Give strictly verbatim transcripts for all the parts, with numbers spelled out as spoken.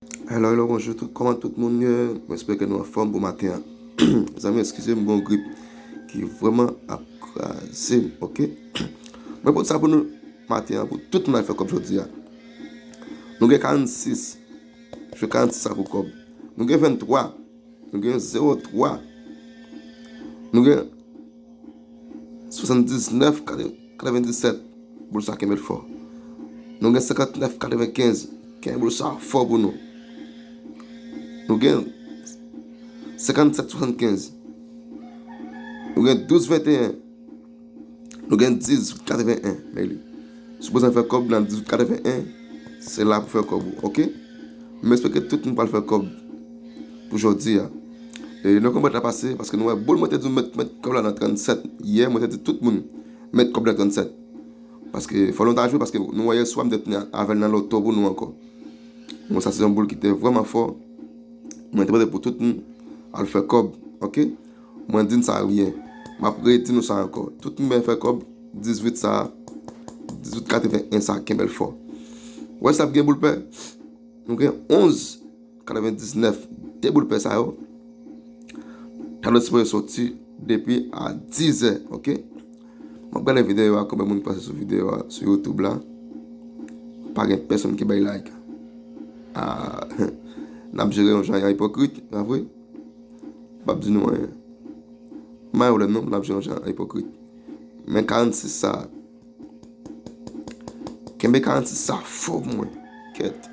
Hello, hello, bonjou tout, kòman tout moun ye? Mwen espere ke nou anfòm pou maten an. Zanmi, eskize m, gon grip ki vrèman ap kraze m, oke? Mwen pote sa pou nou maten an, pou tout moun al fè kòb jodi a. Nou gen karannsis, jwe karannsis sa pou kòb. Nou gen venntwa, nou gen zewo twa, nou gen swasanndiznèf, katrevenndisèt, boul sa kenbe l fò. Nou gen senkantnèf, katrevenkenz, kenbe boul sa fò pou nou. Nou gen senkannsèt, swasannkenz. Nou gen douz, venteyen. Nou gen dizuit, katrevennen. Men li. Si w bezwen fè kòb nan dizuit, katrevennen, se la pou fè kòb ou, oke? M espere tout moun pral fè kòb pou jodi a. E nou konprann sa pase, paske nou wè boul mwen te di w met, met kòb la nan trannsèt. Yè, mwen te di tout moun met kòb nan trannsèt. Paske fò nou ta jwe, paske nou wè yè swa m te tounen avè l nan loto pou nou ankò. Bon, sa se yon boul ki te vrèman fò. Mwen te mande pou tout moun al fè kòb, oke? Mwen di n sa byen. M ap redi nou sa ankò. Tout moun byen fè kòb, dizuit sa, dizuit katrevennen sa, kenbe l fò. Wè sa ap gen boul pè. Nou gen onz, katrevendiznèf, de boul pè sa yo. Sa dwe sipoze soti depi a dizè, oke? M ap gade videyo a, konbyen moun ki pase sou videyo a, sou YouTube la. Pa gen pèsonn ki bay like. Ah, n ap jere yon jan ipokrit, pa vre? M p ap di nou anyen. M pa gen pwoblèm non, n ap jere yon jan ipokrit. Men karannsis sa, kenbe karannsis sa fò pou mwen. Kèt.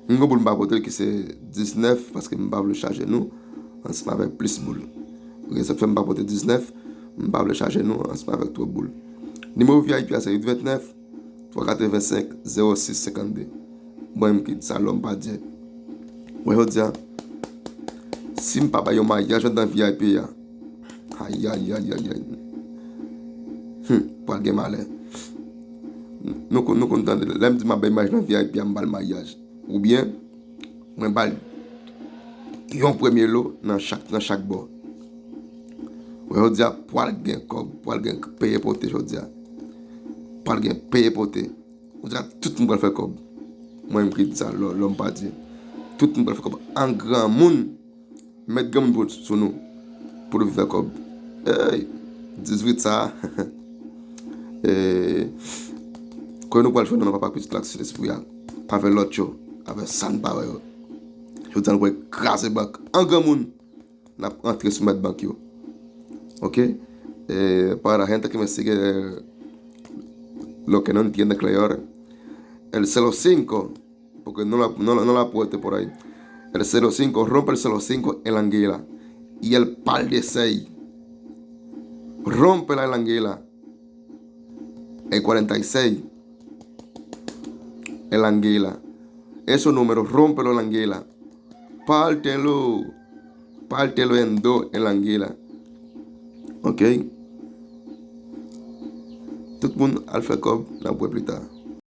M gen boul m pa pote l ki se diznèf, paske m pa vle chaje nou ansanm avèk plis boul. Rezon k fè m pa pote diznèf, m pa vle chaje nou ansanm avèk twòp boul. Nimewo V I P a se uit ventnèf, twa katrevensenk, zewo sis senkannde. Mwen menm ki di sa, Lòmpadye. Mwen jodi a, si m pa bay yon maryaj anndan V I P a, ayayayayay. Hmm, pral gen malè. Nou konn, nou konn tande, lè m di m ap bay maryaj nan V I P a, m ba l maryaj. Oubyen, mwen ba l yon premye lo nan chak, nan chak bò. Wè, jodi a, pral gen kòb, pral gen peye pote jodi a. Pral gen peye pote. Jodi a, tout moun pral fè kòb. Mwen menm ki di sa, Lò-, Lòmpadye. Tout moun pral fè kòb an granmoun. Met granmoun pou, sou nou. Pou nou vin fè kòb. Ey, dizuit sa. E, kote nou pral jwenn non Papa, Pitit la ak Sentespri a. Avè lòt yo. Avè sa n pa wè yo. Jodi a nou pral kraze bank. An granmoun. N ap antre sou mèt bank yo. Oke? E, para la gente que me sigue, eh, lo que no entiende, Cleor. El se lo cinco. Porque no la, no, no la puesto por ahí. El cero cinco, rompe el cero cinco en la anguila. Y el par de seis. Rompe la anguila. El cuarenta y seis. En la anguila. Ese número, rómpelo en la anguila. Pártelo. Pártelo en dos en la anguila. Ok? Tout moun al fè kòb, n ap wè pita.